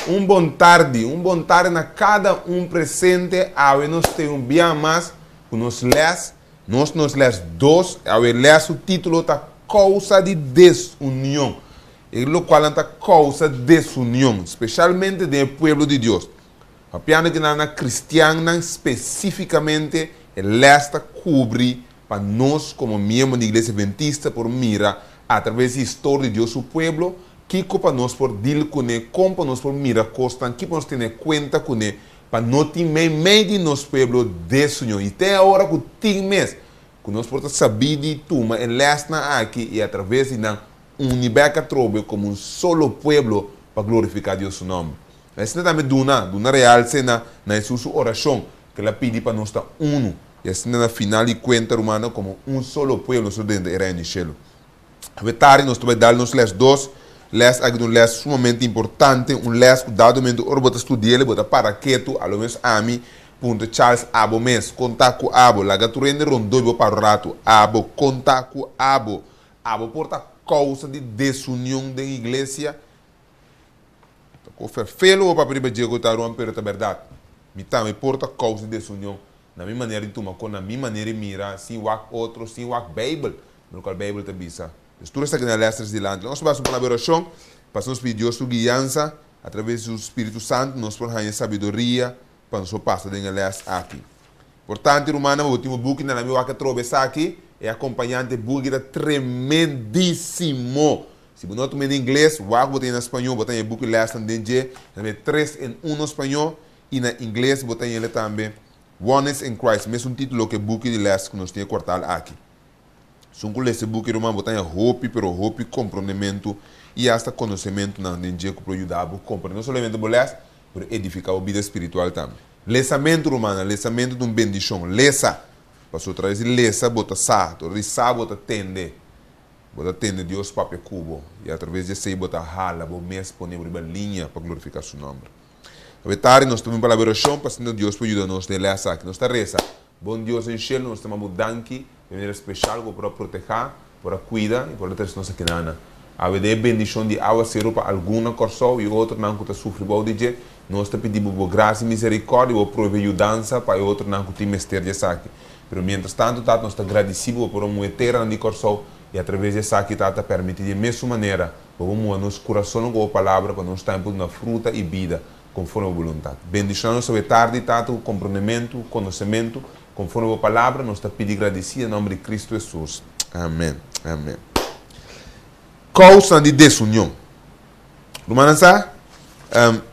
Un bon tardi, un bon tardi na kada un presente. Awe nos tin un bia mas ku nos les, nos nos les dos. Awe les su título ta Kousa di Desunion. E lokualnan ta kousa desunion, spesialmente den e pueblo di Dios. Papiando kinan na kristiannan spesífikamente, e les ta kubri pa nos komo miembro di Iglesia Adventista por mira atraves di historia di Dios su pueblo, kiko pa nos por dil kuné, kon pa nos por mira kosnan, ki pa nos tene kuenta kuné, pa no tin meimei di nos pueblo desunion. I te awor ku tin mes ku nos por ta sabí di tuma e lèsnan aki i atraves di nan uni bèk atrobe komo un solo pueblo pa glorifiká Dios su nòmber. Asina tambe duna, duna realse na na Hesus su orashon, ku el a pidi pa nos ta unu, i asina na final di kuenta, rumannan, komo un solo pueblo nos lo drenta e Reino di Shelu. Awe tardi nos ta bai dal nos lès dos. Lès aki ta un lès sumamente importante, un lès ku dado momento ora bo ta studia el bo ta para ketu, a lo menos ami, puntra Charles abo mes, kon ta ku abo? Laga tur hende rondó bo pa un ratu, abo, kon ta ku abo? Abo por ta kousa di desunion den iglesia? Ta ku ferfelo bo papia riba dje ku ta ruman pero ta bèrdat. Mi tambe por ta kousa di desunion na mi manera di tuma kon, na mi manera di mira, sin wak otro, sin wak Beibel, na lokual Beibel ta bisa. Pues tur esaki na lès tres dilanti. Nos basa un palabra di orashon, pasobra nos pidi Dios su guiansa, atraves di su Spiritu Santu nos por haña sabiduria pa nos por pasa den e lès aki. Importante rumannan, bo tin bo buki na mi wak atrobe esaki, e akompañante buki ta tremendísimo. Si bo no ta tuma en ingles, wak bo ta na spañó, bo ta haña e buki lèsnan den dje, tambe tres en uno spañó, i na ingles bo ta haña tambe Oneness in Christ, mesun título ku e buki di lès ku nos tin e kuartal aki. Esun ku lesa e buki ruman, bo ta haña hopi, pero hopi komprondementu i asta konosementunan den dje ku por yuda bo komprende no solamente bo lès, pero edifiká bo bida spiritual tambe. Lesamentu, rumannan, lesamentu ta un bendishon. Lesa! Pasobra atraves di lesa bo ta sa, dor di sa bo ta tende. Bo ta tende Dios papia ku bo, i atraves di esei bo ta hala bo mes pone bo riba liña pa glorifiká su nòmber. Awe tardi nos ta bin pa la orashon pa asina Dios por yuda nos den e lès aki. Nos ta resa, Bon Dios den shelu, nos ta manda bo danki di manera speshal ku bo por a protehá, por a kuida i por a trese nos akinana. Awe den e bendishon di awaseru pa algun na Kòrsou i otronan ku ta sufri bou di dje, nos ta pidi bo bo grasia i miserikòrdia i bo provee yudansa pa e otronan ku tin mester di esaki. Pero mientras tanto, Tata, nos ta gradisí bo por a muha e teranan di Kòrsou i atraves di esaki, Tata, permití di e mesun manera bo por muha nos kurasonnan ku bo Palabra pa nos tambe por duna fruta i bida konforme bo boluntat. Bendishoná nos awe tardi, Tata, ku komprondementu, ku konosementu, konforme bo Palabra, nos ta pidi gradisí na nòmber di Kristu Hesus. Amèn. Amèn. Kousanan di desunion. Rumannan sa,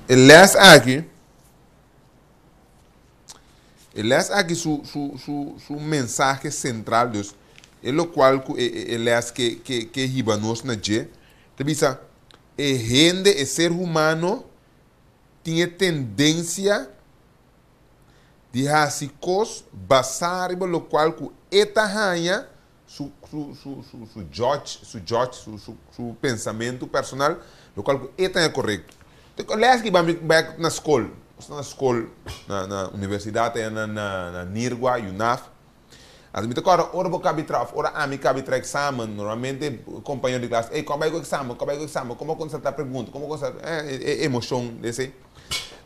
e lès aki. E les aki su su su su mensahe sentral, dus e lokual ku e e les ke ke ke hiba nos na dje, ta bisa e hende, e ser humano tin e tendensia di hasi kos basá riba lokual ku e ta haña su su su su su judge, su judge, su su su pensamentu personal, lokual ku e ta haña korekto. Te les ki bami bek na skol, nos ta na skol na na universidat aya na na na Nirgua, UNAF. Anto mi ta kòrda ora bo kabi traha òf ora ami kabi traha eksamen, normalmente kompañero di klas, ey kon bai ku eksamen, kon bai ku eksamen, kon bo kontestá pregunta, kon bo kontestá, e emoshon di esei.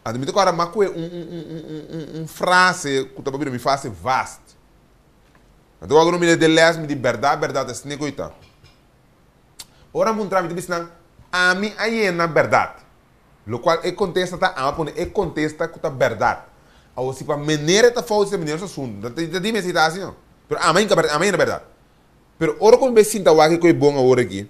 Anto mi ta kòrda mi a kohe un un un un un un frase ku ta bira mi frase vast. Anto wak no mira den les mi di bèrdat bèrdat asina ku i ta. Ora nan puntra mi ta bisa nan, ami a yena bèrdat. Lokual e kontesta ta, ami a pone e kontesta ku ta bèrdat. Awor si pa mener e ta fout si ta mener su asuntu. Ta di mester ta hasi no. Pero ami a hinka bèrdat, ami a yena bèrdat. Pero ora ku mi bai sinta wak e ku e bon awor aki,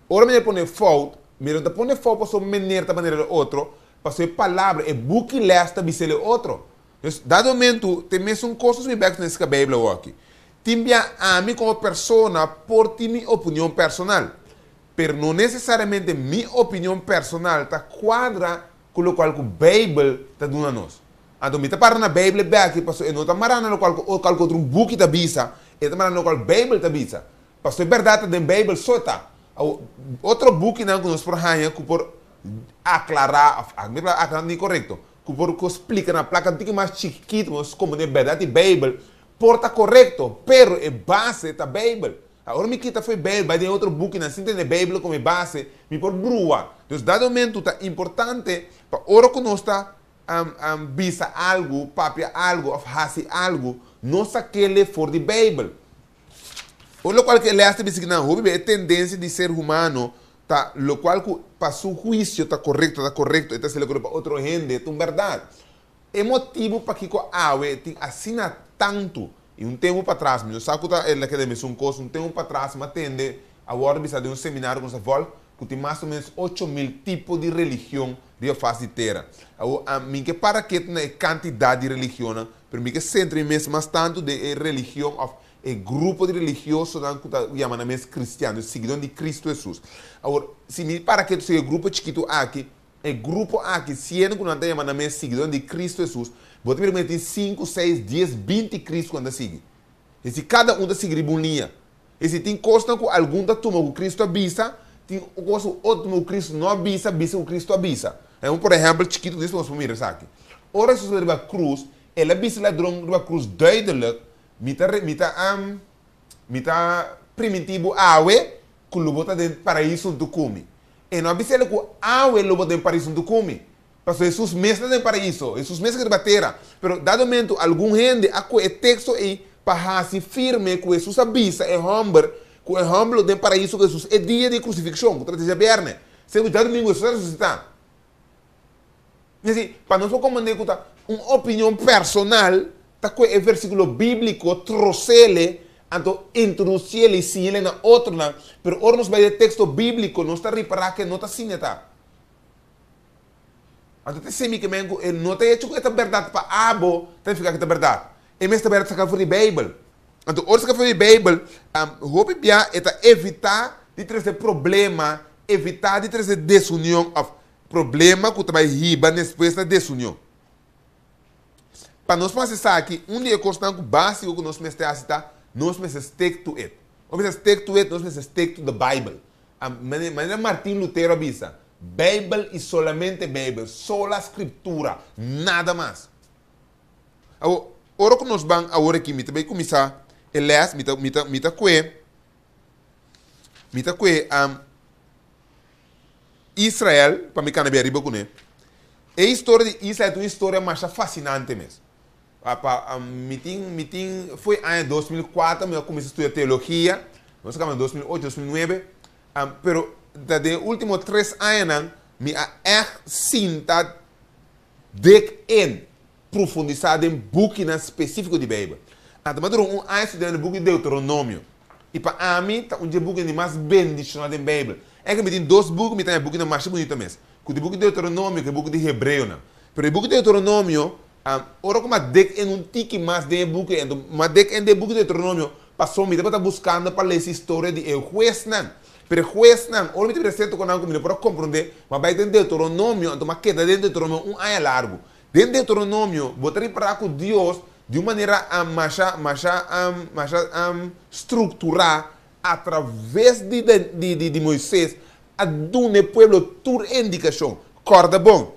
ora mener pone fout, mi no ta pone fout pasobra mener ta manera e otro, pasobra e palabra, e buki les ta bisa el e otro. Dus, dado momento, te mesun kos nos mi bek na eska Beibel awoki. Tin bia ami komo persona por tin mi opinion personal, pero no nesesariamente mi opinion personal ta kuadra ku lokual ku Beibel ta duna nos. Anto mi ta para na Beibel beki pasobra e no ta mará na lokual ku kalke otro buki ta bisa, e ta mará na lokual Beibel ta bisa. Pasobra e bèrdat ta den Beibel so ta. Awor, otro bukinan ku nos por haña ku por aklará, òf aklará no ta korekto, Ku por ku splika na plaka un tiki mas chikitu nos komprendé bèrdat di Beibel por ta korekto, pero e base ta Beibel. Awor mi kita fo'i Beibel bai den otro bukinan sin tene Beibel komo e base, mi por brua. Dus dado momento ta importante pa ora ku nos ta bisa algu, papia algu òf hasi algu, nos sak'é for di Beibel. Ora lokual ku e lès ta bisa kinan hopi bia e tendensia di ser humano ta lokual ku pa su huisio ta korekto ta korekto, e ta hasi lokual pa otro hende ta un bèrdat. E motibu pakiko awe tin asina tantu, i un tempu patras, mi no sa ku ta el a keda e mesun kos, un tempu patras mi a tende a wòrdu bisa den un seminario ku nos a vòlg ku tin mas o ménos 8000 tipo di religion riba fas di tera. Awor, mi ke para ketu na e kantidat di religionnan, pero mi ke sentra mi mes mas tantu den e religion òf e grupo di religiosonan ku ta yama nan mes kristian, dus siguidónan di Kristu Hesus. Awor, si mi para ketu sigui e grupo chikitu aki, e grupo aki, siendo ku nan ta yama nan mes siguidónan di Kristu Hesus, bo ta mira ku nan tin sinku, seis, dies, 20 Kristu ku nan ta sigui. Es si kada un ta sigui riba un liña. Es si tin kosnan ku algun ta tuma ku Kristu a bisa, tin kos ku otro tuma ku Kristu no a bisa, bisa ku Kristu a bisa. Un por ehèmpel chikitu di esei nos por mira esaki. Ora Hesus a riba krus, el a bisa ladron riba krus duidelijk, Mi ta mi ta mi ta primintí bo awe ku lo bo ta den Paraíso huntu ku mi. E no a bisa el ku awe lo bo den Paraíso huntu ku mi. Pasobra Hesus mes ta den Paraíso, Hesus mes a riba tera. Pero dado momento algun hende a kohe e teksto ei pa hasi firme ku Hesus a bisa e hòmber ku e hòmber lo den Paraíso ku Hesus e dia di e krusifikshon, ku tabata djabièrnè. Segun djadumingu Hesus a resusitá. Es decir, pa nos por comprende cu ta un opinion personal ta coge e versiculo biblico, trocele, anto introduciele y siñele na otronan, pero ora nos bay e texto biblico nos ta ripara cu e no ta asina ta. Anto ta esey mi ke men cu e no ta hecho cu e ta berdad pa abo, ta nifica cu e ta berdad. E mester berdad saca for di Bijbel. Anto ora saca for di Bijbel, hopi bia e ta evita di trece problema, evita di trece desunion of Problema ku ta bai hiba despues na desunion. Pa nos por hasi esaki, un di e kosnan ku básiko ku nos mester hasi ta, nos mester stick to it. Nos mester stick to it, nos mester stick to the Bible. Manera Martin Lutero a bisa, Beibel i solamente Beibel, sola scriptura, nada mas. Awor, ora ku nos ban awor aki, mi ta bai kuminsá e lès, mi ta, mi ta, mi ta kue, mi ta kue. Israel, pa mi cana bia riba cune. E historia di Israel ta un historia masha fascinante mes. Pa mi tin, mi tin, foi aña 2004 mi a cuminsa studia teologia, nos a caba na 2008, 2009, pero ta den e ultimo tres añanan mi a echt sinta dik in, profundisa den bukinan specifico di Bijbel. Anto mi a dura un aña studiando e buki di Deuteronomio. I pa ami ta un dje bukinan di mas bendishoná den Beibel. Èke mi tin dos buki, mi ta haña bukinan masha bunita mes, ku di buki Deuteronomio ku e buki di Hebreonan. Pero e buki Deuteronomio, ora ku mi a dek en un tiki mas den e buki, anto mi a dek en den e buki Deuteronomio, pasobra mi tabata buskando pa lesa historia di e huesnan. Pero e huesnan, ora mi ta bira sierto ku nan ku mi no por a komprondé, mi a bai den Deuteronomio, anto mi a keda den Deuteronomio un aña largu. Den Deuteronomio, bo ta ripará ku Dios, di un manera masha, masha, masha strukturá, atraves di di di Moises, a duna e pueblo tur e indikashon. Kòrda bon,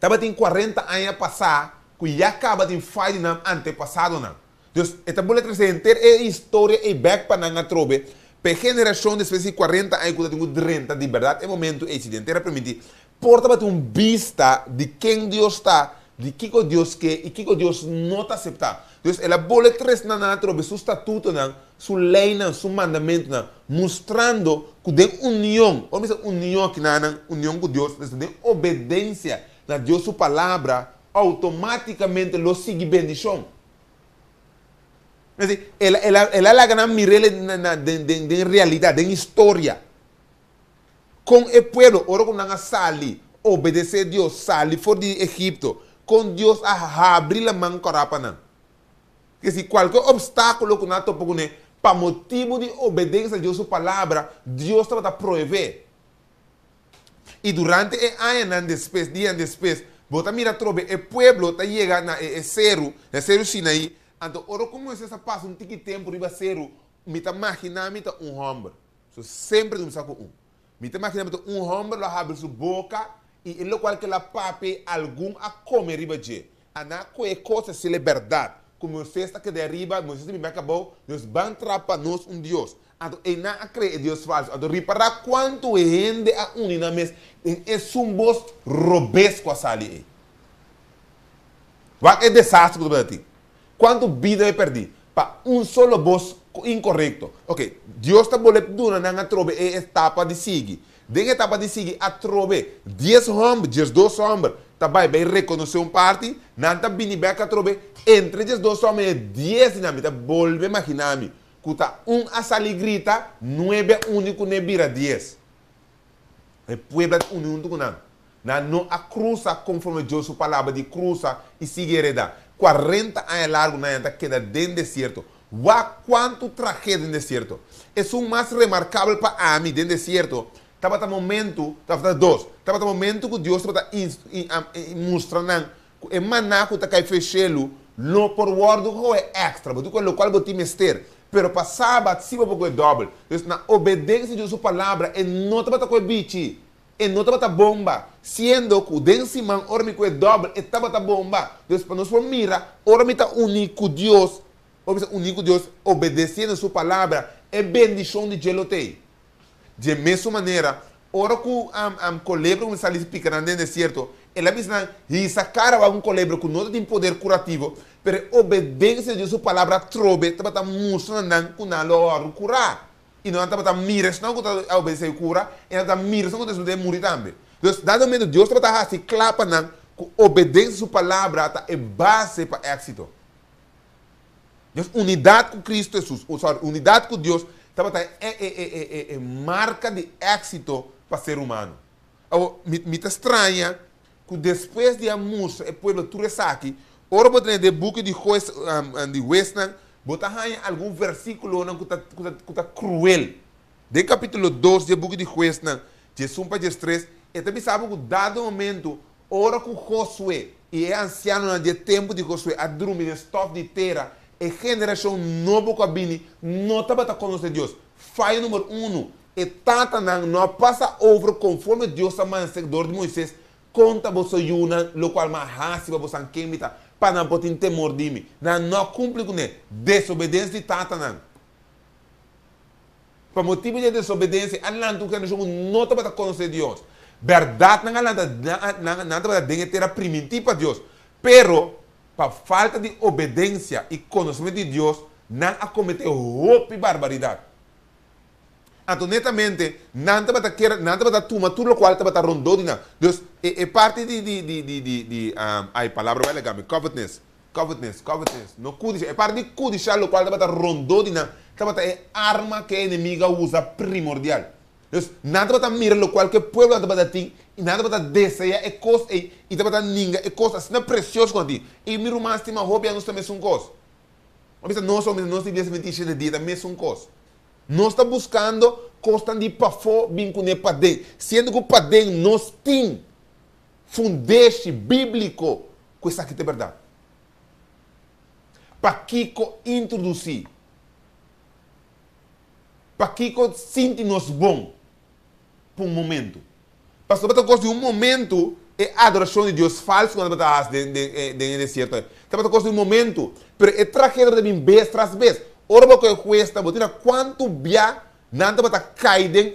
tabatin 40 aña pasá ku ya kaba tin fai di nan antepasadonan. Dus, e ta bole trese henter e historia ei bèk pa nan atrobe, pa e generashon despues di 40 aña ku ta tin ku drenta di bèrdat e momentu ei, si den tera primintí, por tabatin un bista di ken Dios ta, di kiko Dios ke i kiko Dios no ta aseptá. Dus el a bole tres na nan atrobe su statutonan, su leinan, su mandamentunan, mustrando ku den union, ora mi bisa union aki na nan, union ku Dios, esta den obedensia na Dios su palabra, outomátikamente lo sigui bendishon. Es decir, el, el, el a laga nan mir'el na, na, den, den, den realidat, den historia. Kon e pueblo, ora ku nan a sali, obedesé Dios, sali for di Egipto, kon Dios a habri laman kòrá pa nan. Ke si kualke opstákulo ku nan a topa kuné, pa motibu di obedensia Dios su palabra, Dios tabata prohibé. I durante e añanan despues, dianan despues, bo ta mira atrobe e pueblo ta yega na e seru, na e seru Sinaí. Anto ora ku Moisés a pasa un tiki tempu riba seru, mi ta maginá mi ta un hòmber. So semper ta kuminsá ku un. Mi ta imaginá mi ta un hòmber lo a habri su boka i e lokual ku el a papia algun a kome riba dje. Aná ku e kos a sel e bèrdat ku Moisés ta keda ariba, Moisés ta bin bèk abou, nos ban traha pa nos un dios. Anto einan a krea e dios falsu. Anto ripará kuantu hende a uni nan mes den esun bos robes ku a sali ei. Wak e desastre ku tabata tin. Kuantu bida e pèrdí pa un solo bos inkorekto. Oke, Dios ta bolbe duna nan atrobe e etapa di sigui. Den etapa di sigui atrobe, dies hòmber, diesdos hòmber, ta bai bai rekonosé un parti, nan ta bini bèk atrobe, entre diesdos hòmber e dies di nan, mi ta bolbe maginá mi, ku ta un a sali grita, nuebe a uni kuné bira dies. E pueblo a uni huntu ku nan. Nan no a krusa konforme Dios su palabra di krusa i sigui heredá. 40 aña largu nan ta keda den desierto. Wak kuantu tragedia den desierto. Esun mas remarkabel pa ami den desierto tabata momentu, tabata dos, tabata momentu ku Dios tabata mustra nan ku e maná ku ta kai for e shelu no por wòrdu kohe èkstra, bo tin kohe lokual bo tin mester, pero pa sabat si bo por kohe dòbel. Dus na obedensia di Dios su palabra e no tabata kohe bichi, e no tabata bomba, siendo ku den siman ora mi kohe dòbel e tabata bomba. Dus pa nos por mira ora mi ta uní ku Dios, ora mi ta uní ku Dios obedesiendo su palabra, e bendishon di dje lo t'ei. Dje mesun manera, ora ku kolebra kuminsá sali pika nan den desierto, el a bisa nan, Hisa kara wak un kolebra ku no ta tin poder kurativo, pero e obedensia di Dios su palabra atrobe tabata mustra na nan ku nan lo a wòrdu kurá. I no nan tabata mira esnan ku ta a obedesé e kura, i nan tabata mira esnan ku ta desobedesé e muri tambe. Dus, dado momento Dios tabata hasi kla pa nan ku obedensia di su palabra ta e base pa éksito. Nos unidat ku Kristu Hesus, o sorry, unidat ku Dios tabata e e e e e e marka di éksito pa ser humano. Awor, mi mi ta straña ku despues di a mustra e pueblo tur esaki, ora bo ta lei den buki di Hues di Huesnan, bo ta haña algun versíkulonan ku ta ku ta ku ta kruel. Den kapítulo 2 di e buki di Huesnan, 11 pa 13, e ta bisa bo ku dado momentu Ora ku Josué i e ansianonan di e tempu di Josué a drumi den stòf di tera, e generashon nobo ku a bini no tabata konosé Dios. Fayo number unu, e tatanan no a pasa over konforme Dios a manda dor di Moisés, Konta boso yunan lokual mi a hasi pa bosan ken mi ta, pa nan por tin temor di mi. Nan no a kumpli kuné. Desobedensia di tatanan. Pa motibu di e desobedensia, a lanta un generashon ku no tabata konosé Dios. Bèrdat nan a lanta, nan nan tabata den e tera primintí pa Dios, pero pa falta di obedensia i konosementu di Dios, nan a kometé hopi barbaridat. Anto netamente nan tabata kere, nan tabata tuma tur lokual tabata rondó di nan. Dus e e parti di di di di di di ai palabra bai laga mi, covetousness, Covetousness, covetousness, no kudisha. E parti di kudisha lokual tabata rondó di nan tabata e arma ku e enemigu a usa primordial. Dus, nan tabata mira lokual ku e pueblonan tabata tin i nan tabata deseá e kos ei i tabata ninga e kos asina presioso ku nan tin. I mi ruman stima hopi a nos ta mesun kos. A bisa nos hopi, nos di iglesia 27 dia ta mesun kos. Nos ta buskando kosnan di pafó bin kuné paden, siendo ku paden nos tin fundeshi bíbliko ku esaki ta e bèrdat. Pakiko introdusí? Pakiko sinti nos bon pa un momentu? Pasobra tabata kos di un momentu e adorashon di dios falsu ku nan tabata hasi den den den e desierto ei. Tabata kos di un momentu. Pero e tragedia tabata bin bes tras bes. Ora bo kohe huesnan, bo tira kuantu bia nan tabata kai den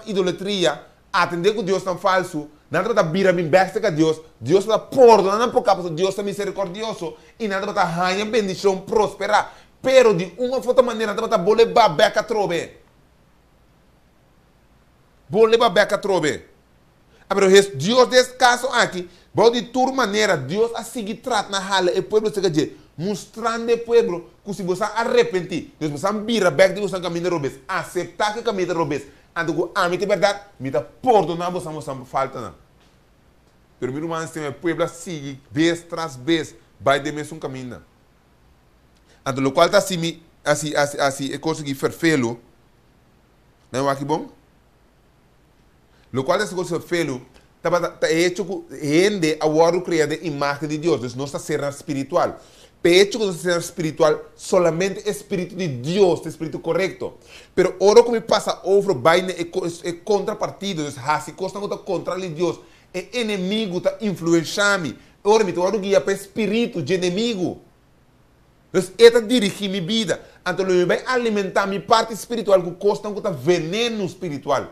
idolatria Atendé ku diosnan falsu, nan tabata bira bin bèk serka Dios, Dios tabata pordoná nan poká pasobra Dios ta miserikòrdioso i nan tabata haña bendishon prosperá. Pero di un òf otro manera nan tabata bolbe ba bèk atrobe. Bolbe ba bèk atrobe. A Pero Dios den es kaso aki, bou di tur manera Dios a sigui trata na hala e pueblo serka dje, mustrando e pueblo ku si boso a arepentí, dus boso a bira bèk di boso kaminda robes, aseptá ku e kaminda ta robes, Anto ku ami ta bèrdat, mi ta pordoná boso boso faltanan. Pero mi rumannan stima, e pueblo a sigui bes tras bes bai den mesun kaminda. Anto lokual ta hasi mi hasi hasi hasi e kos aki ferfelu, nan wak bon? Lokual ta hasi e kos ferfelu tabata ta e hecho ku hende a wòrdu krea den imágen di Dios, dus nos ta sernan spiritual. P'e hecho ku nos ta sernan spiritual, solamente e spiritu di Dios ta e spiritu korekto. Pero ora ku mi pasa over bai na e e kontrapartido, dus hasi kosnan ku ta kontra di Dios, e enemigu ta influenshá mi. Ora mi ta wòrdu guia pa e spiritu dje enemigu. Dus e ta dirigí mi bida. Anto lo mi bai alimentá mi parti spiritual ku kosnan ku ta venenu spiritual,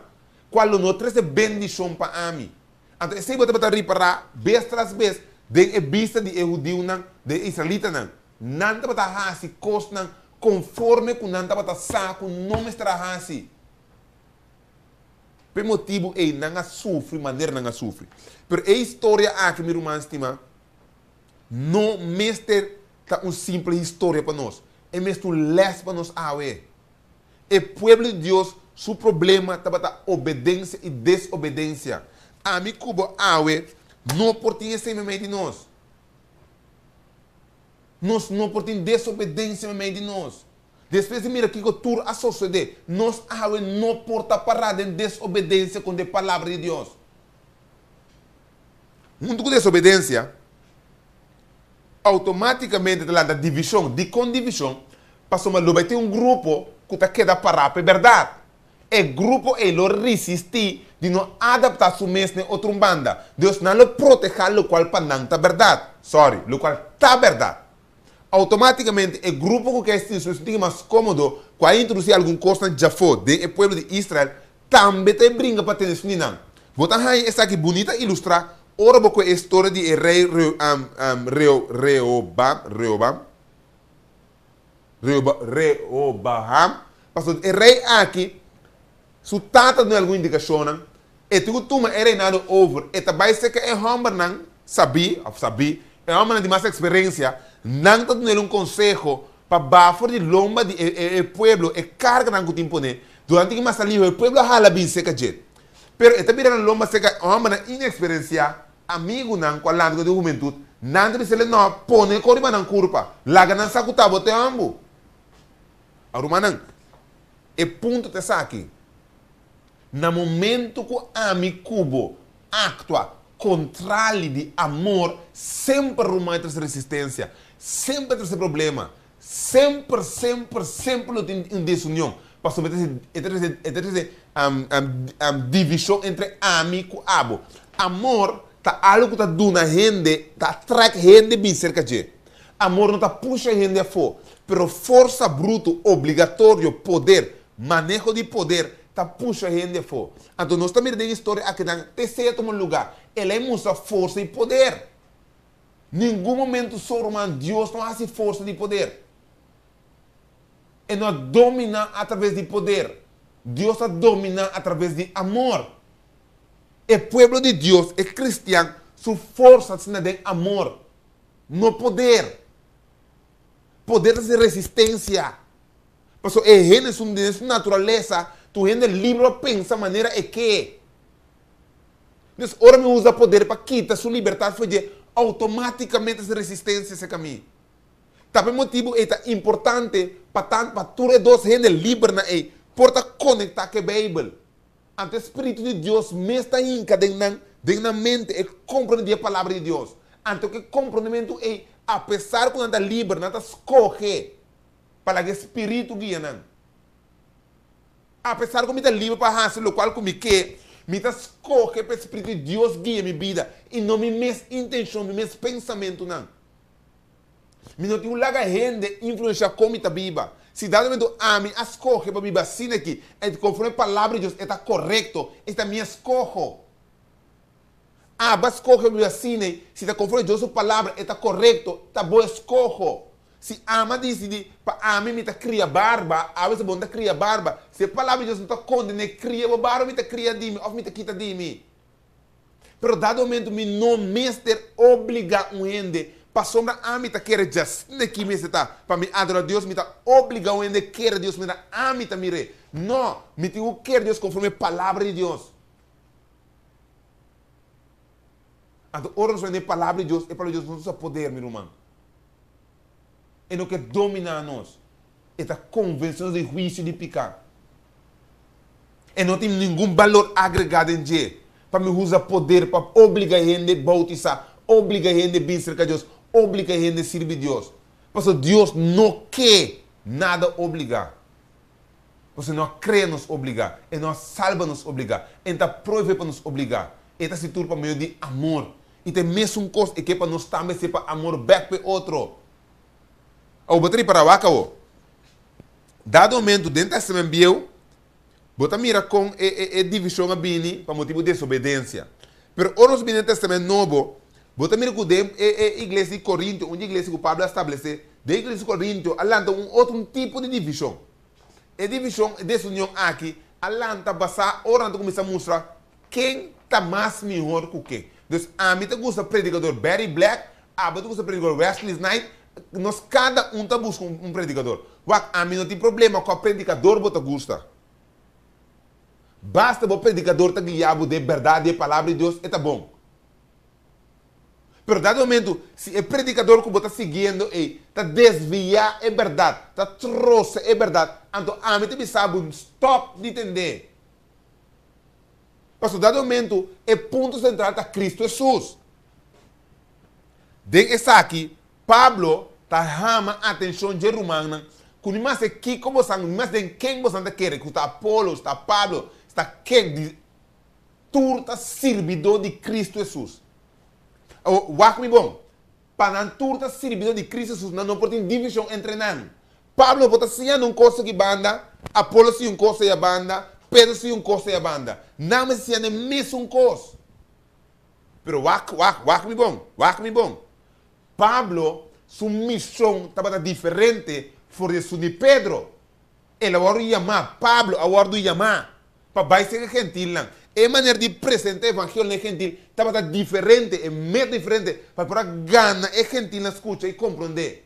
kual lo no trese bendishon pa ami. Anto esei bo tabata ripará bes tras bes den e bista di e hudiunan, den e israelitanan. Nan tabata hasi kosnan konforme ku nan tabata sa ku no mester a hasi. P'e motibu ei nan a sufri manera nan a sufri. Pero e historia aki, mi ruman stimá, no mester ta un simple historia pa nos. E mester un lès pa nos awe. E pueblo di Dios su problema tabata obedensia i desobedensia. Ami ku bo awe no por tin esei meimei di nos. Nos no por tin desobedensia meimei di nos. Despues di mira kiko tur a sosodé, nos awe no por ta pará den desobedensia kontra e Palabra di Dios. Huntu ku desobedensia, outomátikamente ta lanta divishon. Dikon divishon? Pasobra lo bai tin un grupo ku ta keda pará pa e bèrdat. E grupo ei lo risistí di no adaptá su mes n'e otro un banda. Dios nan lo protehá lokual pa nan ta bèrdat. Sòri, lokual ta bèrdat. Outomátikamente e grupo ku ke sinti su sinti mas kómodo ku a introdusí algun kosnan djafó den e pueblo di Israel tambe ta e bringa pa tene suni nan. Bo ta haña esaki bunita ilustrá ora bo kohe e storia di e rei Reobam, Reobam, Rehoboam, pasobra e rei aki su tata duna algun indikashonnan, e tin ku tuma e reinado over, e ta bai serka e hòmbernan sabí, òf sabí, e hòmbernan di mas eksperensia, nan ta dun'el un konseho pa baha for di lomba di e e pueblo e karganan ku tin pone, durante ki mas aliho e pueblo a hala bin serka dje. Pero e ta bira na lomba serka e hòmbernan ineksperensiá, Amigunan ku a lanta ku den hubentut, nan ta bisa le no pone kor riba nan kurpa, laga nan sa ku ta bo te hòmbu. A Rumannan, e punto ta esaki, Na momentu ku ami ku bo aktua kontrali di amor, semper ruman e trese resistensia, semper e trese problema, semper, semper, semper lo tin un desunion, pasobra e ta trese, e ta trese divishon entre ami ku abo. Amor ta algu ku ta duna hende, ta atrek hende bin serka dje. Amor no ta pusha hende afó, pero forsa brutu, obligatorio, poder, maneho di poder, ta pusha hende afó. Anto nos ta mira den historia akinan, te a tuma lugá, el a mustra forsa i poder. Ningun momento so, ruman, Dios no a hasi forsa di poder. E no a dominá atraves di poder. Dios a dominá atraves di amor. E pueblo di Dios, e kristian, su forsa ta sinta den amor, no poder. Poder ta hasi resistensia. Pasobra e hende su den su naturalesa ta un hende libre pa pensa manera e ke. Entonces, ora mi usa poder pa kita su libertad for dje, automaticamente su resistencia serka mi. Ta pa e motibu ei ta importante pa tan pa tur e dos hende libernan ei por ta conecta ku e Bijbel. Anto e Spiritu di Dios mes ta hinka den nan, den nan mente, e komprende di e Palabra di Dios. Anto ku e komprendementu ei, apesar ku nan ta liber, nan ta skohe pa laga e Spiritu guia nan. Apesar ku mi ta liber pa hasi lokual ku mi ke, mi ta skohe pa e Spiritu di Dios guia mi bida i no mi mes intenshon, mi mes pensamentunan. Mi no tin ku laga hende influenshá kon mi ta biba. Si dado momento ami a skohe pa biba asina aki, i konforme e Palabra di Dios e ta korekto, e ta mi eskoho. Abo a skohe pa biba asina, si ta konforme Dios su Palabra e ta korekto, ta bo eskoho. Si ami a disidí pa ami mi ta kria barba, abo bisa bo no ta kria barba. Si e Palabra di Dios no ta kondené kria bo barba, mi ta kria di mi òf mi ta kita di mi. Pero dado momento mi no mester obliga un hende pasobra ami ta kere djasina ki mester ta pa mi adora Dios, mi ta obliga un hende kere Dios manera ami ta mir'é. No, mi tin ku kere Dios konforme e Palabra di Dios. Anto ora nos bai den e Palabra di Dios, e Palabra di Dios no ta usa poder, mi ruman. E no ke dominá nos. E ta konvensé nos di huisio di piká. E no tin ningun balor agregá den dje pa mi usa poder pa obliga hende boutisá, obliga hende bin serka Dios, obliga hende sirbi Dios. Pasobra Dios no ke nada obligá. Pasobra e no a krea nos obligá, e no a salba nos obligá, e no ta prohibé pa nos obligá. E ta hasi tur pa medio di amor. I ta e mesun kos e ke pa nos tambe sepa amor bèk pa e otro. Awor bo ta ripará wak awor. Dado momento den Testament Bieu, bo ta mira kon e e e divishon a bini pa motibu di desobedensia. Pero ora nos bini den Testament Nobo, bo ta mira ku den e e iglesia di Korintio, un di iglesia ku Pablo a establesé, den e iglesia di Korintio a lanta un otro un tipo di divishon. E divishon, e desunion aki a lanta basá ora nan ta kuminsá mustra ken ta mas mihor ku ken. Dus ami ta gusta predikador Barry Black, abo ta gusta predikador Wesley Snipe, nos kada un ta buska un predikador. Wak, ami no tin problema kua predikador bo ta gusta. Basta bo predikador ta guia bo den bèrdat di e Palabra di Dios, e ta bon. Pero dado momento, si e predikador ku bo ta siguiendo ei ta desviá e bèrdat, ta trosa e bèrdat, anto ami ta bisa bo stòp di tend'é. Pasobra dado momento e punto sentral ta Kristu Hesus. Den esaki, Pablo ta hama atenshon dje rumannan ku ni maske kiko bosan, ni maske den ken bosan ta kere, ku ta Apolos, ta Pablo, ta ken, di tur ta sirbidó di Kristu Hesus. Awor, wak mi bon, pa nan tur ta sirbidó di Kristu Hesus, nan no por tin divishon entre nan. Pablo por ta siñando un kos aki banda, Apolos siña un kos aya banda, Pedro siña un kos aya banda. Nan mester siña e mesun kos. Pero wak, wak, wak mi bon, wak mi bon. Pablo su mishon tabata diferente for di esun di Pedro. El a wòrdu yamá, Pablo a wòrdu yamá pa bai serka e gentilnan. E manera di presentá evangelio na e gentil tabata diferente, e método diferente pa por a gana e gentilnan skucha i komprondé.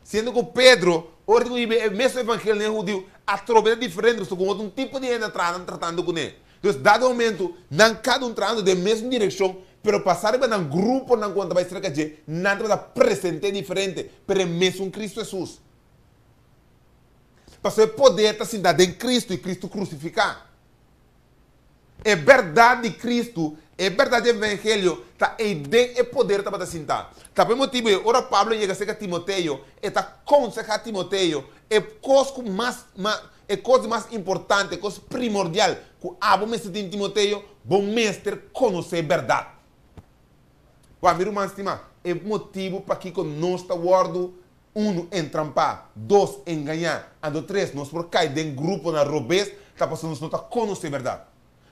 Siendo ku Pedro, ora di ku hiba e mesun evangelio na e hudiu, atrobe ta diferente pasobra ku otro un tipo di hende a traha nan tratando kuné. Dus dado momento, nan kada un trahando den mesun direkshon, pero pasá riba nan gruponan ku nan ta bai serka dje, nan tabata present'é diferente, pero e mesun Kristu Hesus. Pasobra e poder ta sintá den Kristu i Kristu krusifiká. E bèrdat di Kristu, e bèrdat di evangelio, ta ei den e poder tabata sintá. Ta pa e motibu ei, ora Pablo yega serka Timoteo, e ta konsehá Timoteo, E kos ku mas, mas, e kos di mas importante, e kos primordial ku abo mester tin, Timoteo, bo mester konosé bèrdat. Wak, mi ruman stimá, e motibu pakiko nos ta wòrdu, unu, entrampá, dos, engañá, anto tres, nos por kai den gruponan robes, ta pasobra nos no ta konosé bèrdat.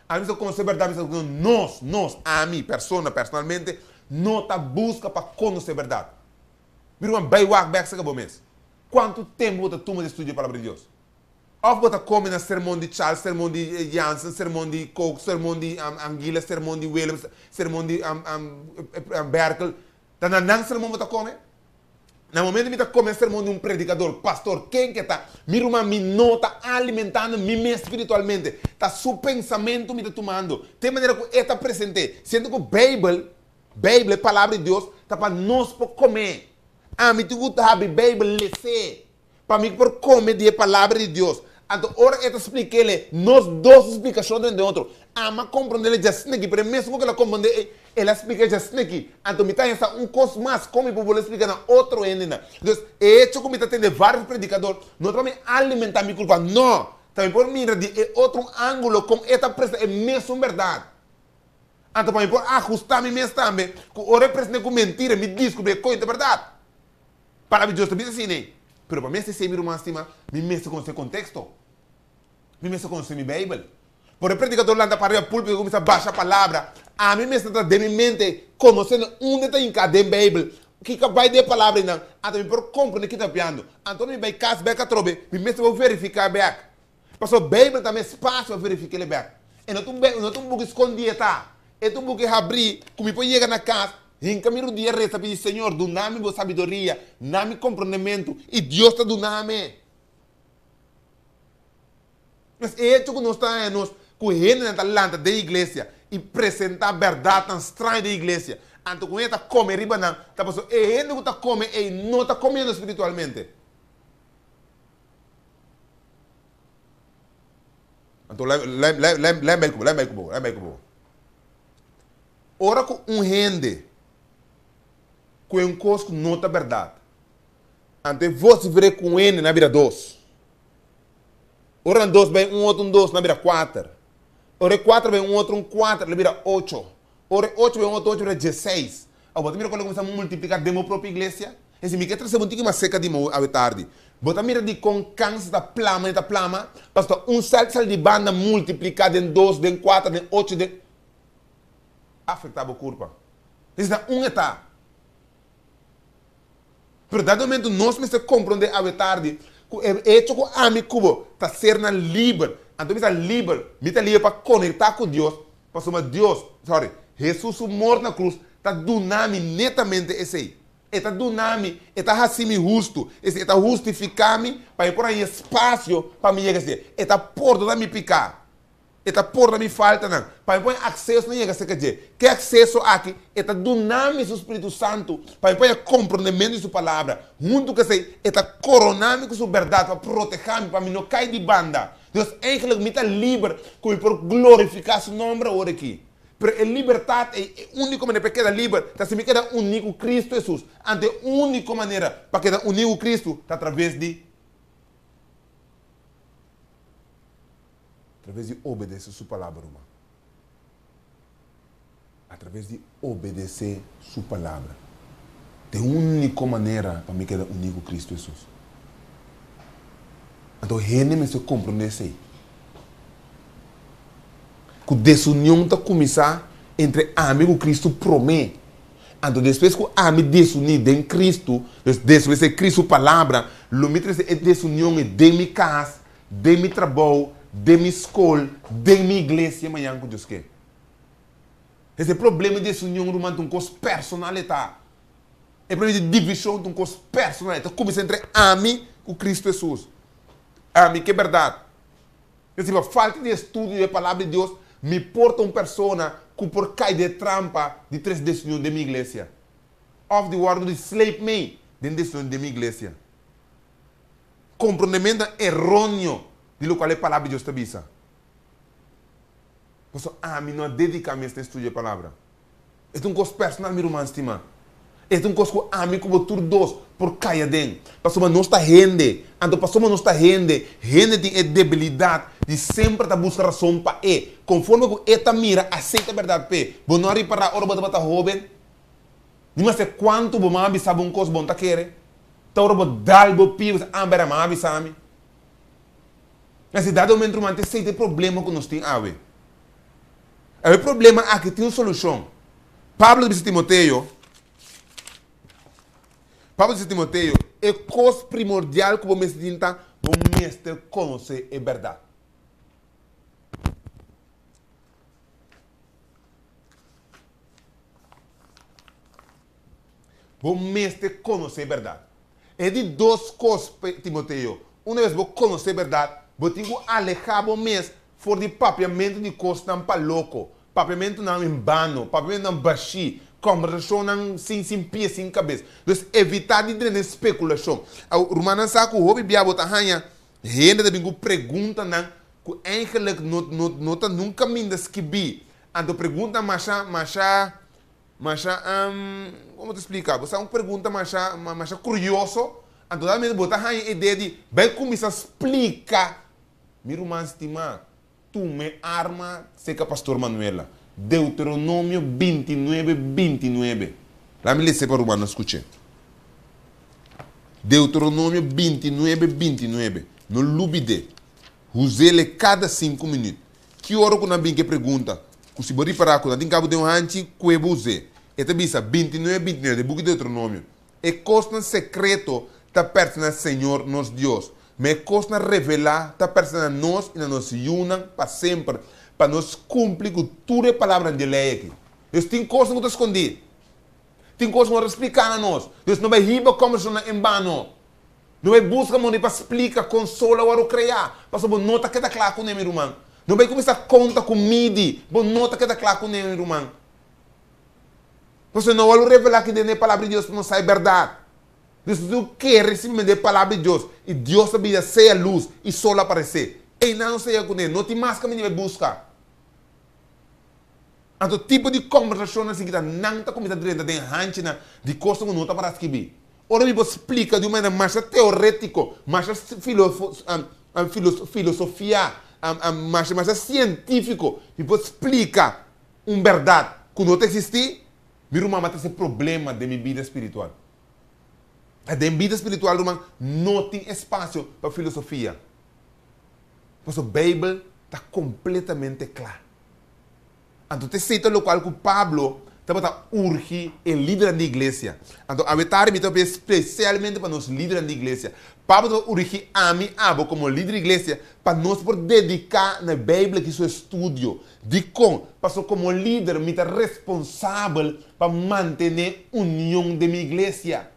Ami sa konosé bèrdat, mi sa ku nos, nos, ami, persona, personalmente, no ta buska pa konosé bèrdat. Mi ruman, bai wak bèk serka bo mes. Kuantu tempu bo ta tuma di studia e Palabra di Dios? Òf bo ta kome na sermon di Charles, sermon di Jansen, sermon di Kook, sermon di Anguila, sermon di Willems, sermon di Berkel? Ta na nan sermon bo ta kome? Na momento mi ta kome e sermon di un predikador, pastor, ken ke ta, mi ruman, mi no ta alimentando mi mes spiritualmente. Ta su pensamentu mi ta tumando. Te manera ku e ta present'é. Siendo ku Beibel, Beibel, e Palabra di Dios, ta pa nos por kome. Ami tin ku habri Beibel les'é, pa mi por kome di e Palabra di Dios. Anto ora e ta splik'é, nos dos su splikashon ta den otro. Ami a komprondé djasina aki, pero e mesun ku el a komprondé ei, el a splika djasina aki. Anto mi ta hesa un kos mas kon mi por bolbe splika na otro hendenan. Dus, e echo ku mi ta tende vários predikador no ta pa mi alimentá mi kulpa, no! Ta mi por mira di e otro un ángulo kon e ta presta e mesun bèrdat. Anto pa mi por ahustá mi mes tambe ku ora e present'é ku mentira mi diskubrí e koin ta bèrdat. Palabra di Dios ta bisa asina ei. Pero pa mi hasi esei, mi ruman stimá, mi mester konosé konteksto. Mi mester konosé mi Beibel. Por e predikador lanta para riba púlpito i kuminsá basha palabra, ami mester ta den mi mente konosendo unda ta hinká den Beibel, kiko a bai den e palabra einan, anto mi por komprendé kiko ta papiando. Anto ora mi bai kas bèk atrobe, mi mester por verifiká bèk. Pasobra Beibel ta mes fásil pa verifiká el bèk. E no ta un no ta un buki skondí e ta. E ta un buki habrí ku mi por yega na kas, hinka mi rudia resa pidi, Señor, duna mi bo sabiduria, na mi komprondementu, i Dios ta duna mi. Pues e hecho ku nos ta haña nos ku hendenan ta lanta den iglesia i presentá bèrdatnan straño den iglesia, anto ku hende ta kome riba nan, ta pasobra e hende ku ta kome ei no ta komiendo spiritualmente. Anto lei bai ku bo, lei bai ku bo, lei bai ku bo. Ora ku un hende ku e un kos ku no ta bèrdat, anto e vosifer'é ku un hende na bira dos. Ora nan dos bai un otro un dos, nan bira kuater. Ora e kuater bai un otro un kuater, lo bira ocho. Ora e ocho bai un otro ocho, bira dieseis. Awor bo ta mira kon lo kuminsá multipliká den bo propio iglesia? Esei mi ke trese bo un tiki mas serka di mi awe tardi. Bo ta mira dikon kanser ta plama i ta plama? Pasobra un sèl ta sali di banda multipliká den dos, den kuater, den ocho, den. Afektá bo kurpa. Esei ta un eta. Pero dado momento nos mester komprondé awe tardi ku e echo ku ami ku bo ta sernan liber, anto mi ta liber, mi ta liber pa konektá ku Dios, pasobra Dios, sorry, Hesus su mort na krus ta duna mi netamente esei. E ta duna mi, e ta hasi mi hustu, es e ta hustifiká mi pa mi por haña espasio pa mi yega esei. E ta pordona mi piká. E ta porda mi faltanan, pa mi por haña akseso na yega serka dje. Ke akseso aki? E ta duna mi su spiritu santu pa mi por haña komprondementu di su Palabra. Huntu ku esei, e ta korona mi ku su bèrdat pa protehá mi pa mi no kai di banda. Dus, eigentlik mi ta liber ku mi por glorifiká su nòmber awor aki. Pero e libertat ei, e úniko manera pa e keda liber ta si mi keda uní ku Kristu Hesus. Anto e úniko manera pa keda uní ku Kristu ta atraves di. Atraves di obedesé su palabra, ruman. Atraves di obedesé su palabra. Ta e úniko manera pa mi keda uní ku Kristu Hesus. Anto hende mester komprondé esei. Ku desunion ta kuminsá entre ami ku Kristu promé. Anto despues ku ami desuní den Kristu, dus desobedesé Kristu su palabra, lo mi trese e desunion ei den mi kas, Den mi trabou, den mi skol, den mi iglesia mañan ku Dios ke. Ese problema di desunion ruman ta un kos personal e ta. E problema di divishon ta un kos personal, e ta kuminsá entre ami ku Kristu Hesus. Ami ke bèrdat. Es pa falta di estudio di e Palabra di Dios mi por ta un persona ku por kai den e trampa di tres desunion den mi iglesia òf di wòrdu di sleip mei den desunion den mi iglesia. Komprondementonan eróneo di lokual e Palabra di Dios ta bisa. Pasobra ami no a dediká mes na estudia e Palabra. E ta un kos personal, mi ruman stimá. E ta un kos ku ami ku bo tur dos por kai aden. Pasobra nos ta hende. Anto pasobra nos ta hende, hende tin e debilidat di semper ta buska rason pa e. Konforme ku e ta mira, asei ta bèrdat p'e. Bo no a ripará ora bo tabata hóben? Ni maske kuantu bo mama bisa bo un kos bo no ta kere. Ta ora bo dal bo pia bo bisa, ah bera mama bisa mi. Na si dado momento ruman ta esei ta e problema ku nos tin awe. Awe e problema aki tin un solushon. Pablo ta bisa Timoteo, Pablo ta bisa Timoteo, e kos primordial ku bo mester tin ta bo mester konosé e bèrdat. Bo mester konosé bèrdat. E di dos kos, Timoteo, una bes bo konosé bèrdat, bo tin ku alehá bo mes for di papiamentu di kosnan pa loko, papiamentunan en bano, papiamentunan bashí, kòmbersashonnan sin sin pie sin kabes. Dus evitá di drenta den spekulashon. Awor, rumannan sa ku hopi bia bo ta haña hende ta bin ku preguntanan ku eigenlik no no no ta nunka minda skibí. Anto pregunta masha masha masha como ta splica bo sa un pregunta masha masha curioso anto realmente bo ta haña e idea di bay cuminsa splica mi ruman stima tuma e arma seca pastor Manuela Deuteronomio 29 29 laat mi lese pa rumannan scuche Deuteronomio 29 29 no lubide huzele cada cinco minuut. Ki ora ku nan bin ku e pregunta, ku si bo ripará ku nan tin kabu den un hanchi, kue bo us'é? E ta bisa, 29, 29, den buki Deuteronomio, E kosnan sekreto ta pertense na Señor nos Dios, ma e kosnan revelá ta pertense na nos i na nos yunan pa semper, pa nos kumpli ku tur e palabranan di e lei akí. Dios tin kosnan ku ta skondí. Tin kos ku no ta spliká na nos. Dios no bai hiba kòmbersashonnan en bano. No bai buska mondi pa splika kon sol a wòrdu kreá, pasobra bo no ta keda kla kuné, mi ruman. No bai kuminsá konta ku midi, bo no ta keda kla kuné, mi ruman. Pasobra no wòrdu revelá aki den e Palabra di Dios pa nos sa e bèrdat. Nos tin ku kere simplemente e Palabra di Dios, i Dios ta bisa sea lus, i sol a aparesé. Einan nos ta yega kuné, no tin mas kaminda di bai buska. Anto tipo di kòmbersashonnan asina kita nan ta kuminsá drenta den hanchinan di kosnan ku no ta para skibí. Ora mi por splika di un manera masha teorétiko, masha filosofia, masha masha sientífiko, mi por splika un bèrdat ku no ta eksistí, mi ruman a trese problema den mi bida spiritual. Den bida spiritual, ruman, no tin espasio pa filosofia. Pasobra Beibel ta kompletamente kla. Anto ta esei ta lokual ku Pablo tabata urgi e lidernan di iglesia. Anto awe tardi mi ta papia spesialmente pa nos lidernan di iglesia. Pablo tabata urgi ami, abo komo lider di iglesia pa nos por dediká na e Beibel aki su estudio. Dikon? Pasobra komo lider mi ta responsabel pa mantené union den mi iglesia.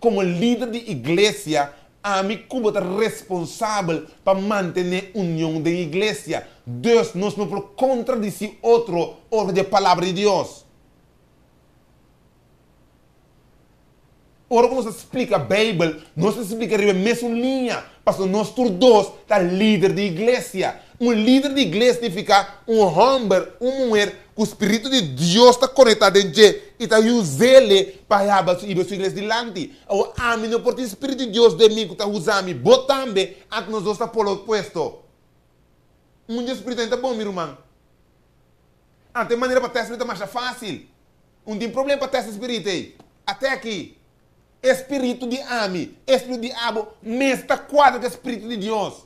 Komo lider di iglesia, ami ku bo ta responsabel pa mantené union den iglesia. Dus nos no por kontradisí otro ora di e Palabra di Dios. Ora ku nos ta splika Beibel, nos ta splika riba e mesun liña, pasobra nos tur dos ta lider di iglesia. Un lider di iglesia signifiká un hòmber, un muher ku spiritu di Dios ta konektá den dje i ta us'ele pa haba su iba su iglesia dilanti. Awor, ami no por tin spiritu di Dios den mi ku ta usa mi, bo tambe, anto nos dos ta polo opuesto. Un dje spiritu ta bon, mi ruman. Anto e manera pa tèst spiritu ta masha fásil. Un tin problem pa tèst e spiritu ei. Ate aki, e spiritu di ami, e spiritu di abo mes ta kuadra ku e spiritu di Dios.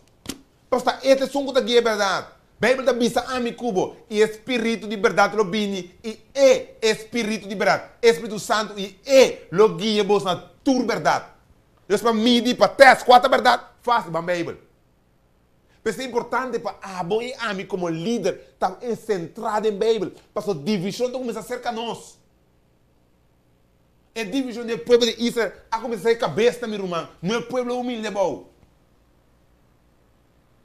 Pasobra ta e ta esun ku ta guia e bèrdat. Beibel ta bisa ami ku bo, i e spiritu di bèrdat lo bini, i e, e spiritu di bèrdat, e spiritu santu, i e lo guia bos na tur bèrdat. Dios pa midi, pa tèst kua ta bèrdat, fásil, ban Beibel. P'esei ta importante pa abo i ami komo lider ta ensentrá den Beibel, pasobra divishon ta kuminsá serka nos. E divishon di e pueblo di Israel a kuminsá sai kabes na mi ruman, no e pueblo humilde abou.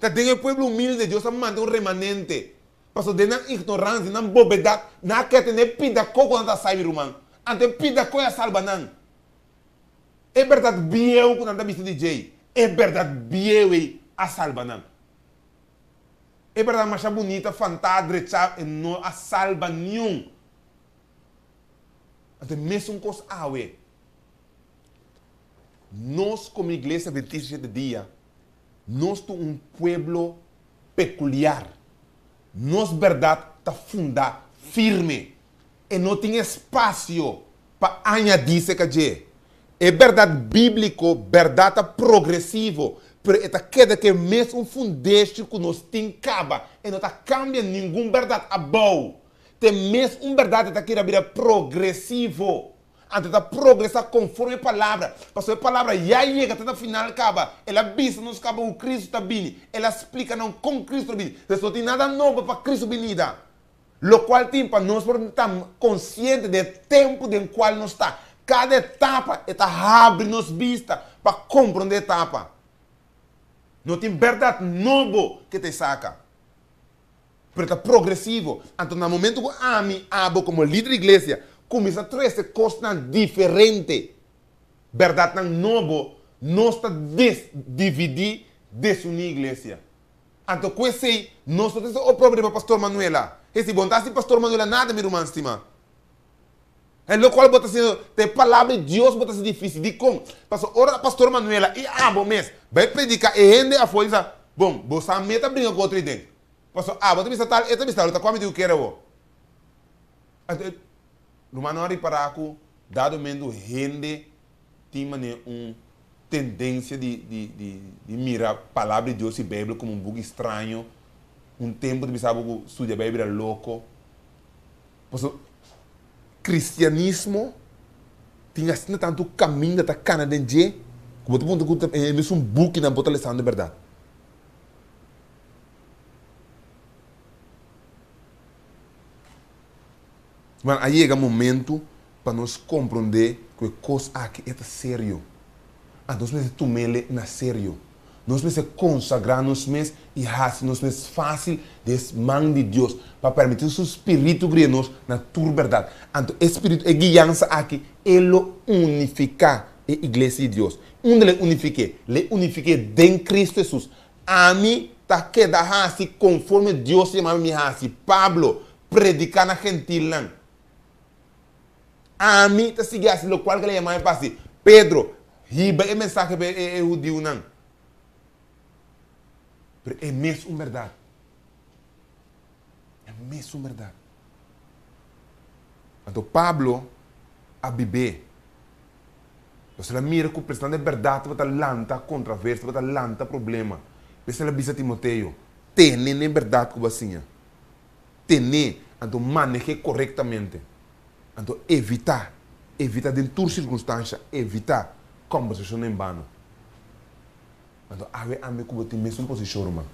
Ta den e pueblo humilde Dios a manda un remanente, pasobra den nan ignoransia, den nan bobedat, nan a keda tene e pida koko nan ta sai mi ruman. Anto e pida koi a salba nan. E bèrdat bieu ku nan ta bisti di djei, e bèrdat bieu ei a salba nan. E bèrdat masha bunita, fantá, drechá, e no a salba niun. Anto e mesun kos awe. Nos komo Iglesia Adventista di Shete Dia, nos ta un pueblo pekuliar. Nos bèrdat ta fundá firme. E no tin espasio pa añadí serka dje. E bèrdat bíbliko, bèrdat ta progresivo, pero e ta keda ku e mesun fundeshi ku nos tin kaba. E no ta kambia ningun bèrdat abou. Ta e mes un bèrdat e ta keda bira progresivo. Anto e ta progresá konforme e Palabra, pasobra e Palabra ya yega te na final kaba. El a bisa nos kaba ku Kristu ta bini. El a splika nan kon Kristu ta bini. Entonces no tin nada nobo pa Kristu binida. Lokual tin pa nos por ta konsiente den e tempu den kual nos ta. Kada etapa e ta habri nos bista pa komprondé etapa. No tin bèrdat nobo ke ta e saka, pero ta progresivo. Anto na momentu ku ami, abo komo lider di iglesia kuminsá trese kosnan diferente, bèrdatnan nobo, nos ta des dividí, desuní iglesia. Anto ku esei nos no ta hasi oprobo riba Pastor Manuela. Hesi bo no ta hasi Pastor Manuela nada mi ruman stima. E lokual bo ta hasiendo ta e palabra di Dios bo ta hasi difisil. Dikon? Pasobra ora Pastor Manuela i abo mes bai predika e hende afó di bisa, bon, bo sa mi e ta bringa ku otro iden. Pasobra abo ta bisa tal, e ta bisa tal, lo ta kua mi tin ku kere awor. Anto e rumannan a ripará ku dado momento hende tin manera un tendensia di di di di mira Palabra di Dios i Beibel komo un buki straño. Un tempu ta bisa bo ku studia Beibel a loko. Pasobra kristianismo tin asina tantu kaminda ta kana den dje ku bo ta puntra ku ta e mesun bukinan bo ta lesando bèrdat. Bueno, a yega momento pa nos komprondé ku e kos aki e ta serio. Anto nos mester tum'ele na serio. Nos mester konsagrá nos mes i hasi nos mes fásil den es man di Dios pa permití su spiritu guia nos na tur bèrdat. Anto e spiritu, e guiansa aki, e lo unifiká e iglesia di Dios. Unda lo e unifik'é? Lo e unifik'é den Kristu Hesus. Ami ta keda hasi konforme Dios yama mi hasi. Pablo, prediká na gentilnan. Ami ta sigui hasi lokual ku el a yama mi pa hasi. Pedro, hiba e mensahe pa e hudiunan. Pero e mes un bèrdat. E mes un bèrdat. Anto Pablo. a bib'é. Pasobra el a mira ku presentando e bèrdat tabata lanta kontraversia, tabata lanta problema. P'esei el a bisa Timoteo, Tene n'e bèrdat ku bo a siña. Ten'é, anto maneh'é korektamente. Anto evitá, evitá den tur sirkunstansha, evitá kòmbersashonnan en bano. Anto awe ami ku bo tin mesun posishon, ruman.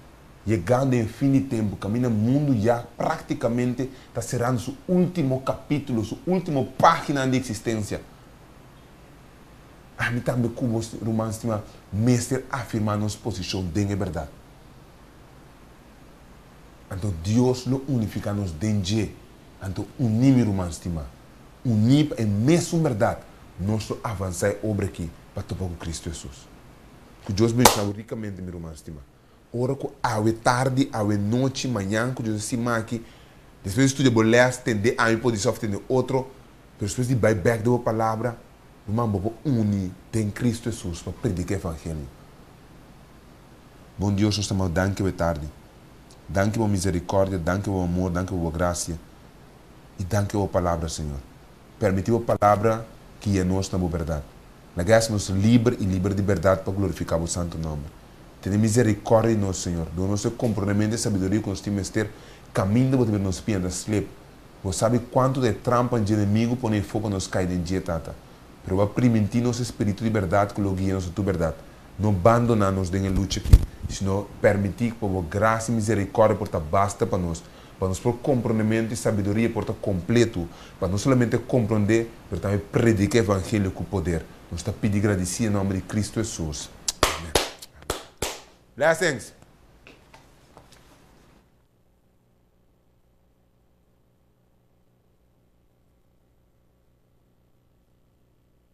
Yegando e fin di tempu, kaminda mundu ya práktikamente ta serando su último kapítulo, su último páginanan di eksistensia, ami tambe ku bo, ruman stimá, mester afirmá nos posishon den e bèrdat. Anto Dios lo unifiká nos den dje. Anto uní, mi ruman stimá, uní pa e mesun bèrdat, nos lo avansá e obra akí pa topa ku Kristu Hesus. Ku Dios bendiciona bo ricamente mi ruman stima. Ora ku awe tardi, awe nochi, mañan ku Dios a stima aki, despues di studia bo les, tende ami por disi of tende otro, pero despues di bai bek den bo palabra, ruman bo por uni den Cristo Jesus pa predica evangelio. Bon Dios nos ta manda danki awe tardi. Danki pa bo misericordia, danki pa bo amor, danki pa bo gracia y danki pa bo palabra Señor. Permiti bo palabra guia nos na bo berdad. Laga hasi nos liber i liber di bèrdat pa glorifiká bo santu nòmber. Tene miserikòrdia di nos, Señor. Duna nos e komprondementu i sabiduria ku nos tin mester kaminda bo ta bira nos pia ta slep. Bo sabi kuantu ta e trampa dje enemigu pone efó pa nos kai den dje, Tata. Pero bo a primintí nos e spiritu di bèrdat ku lo guia nos na tur bèrdat. No bandoná nos den e lucha akí, sino permití ku pa bo grasia i miserikòrdia por ta basta pa nos, pa nos por komprondementu i sabiduria por ta kompletu, pa no solamente komprondé, pero tambe prediká e evangelio ku poder. Nos ta pidi i gradisí den nòmber di Kristu Hesus. Amen. Blessings!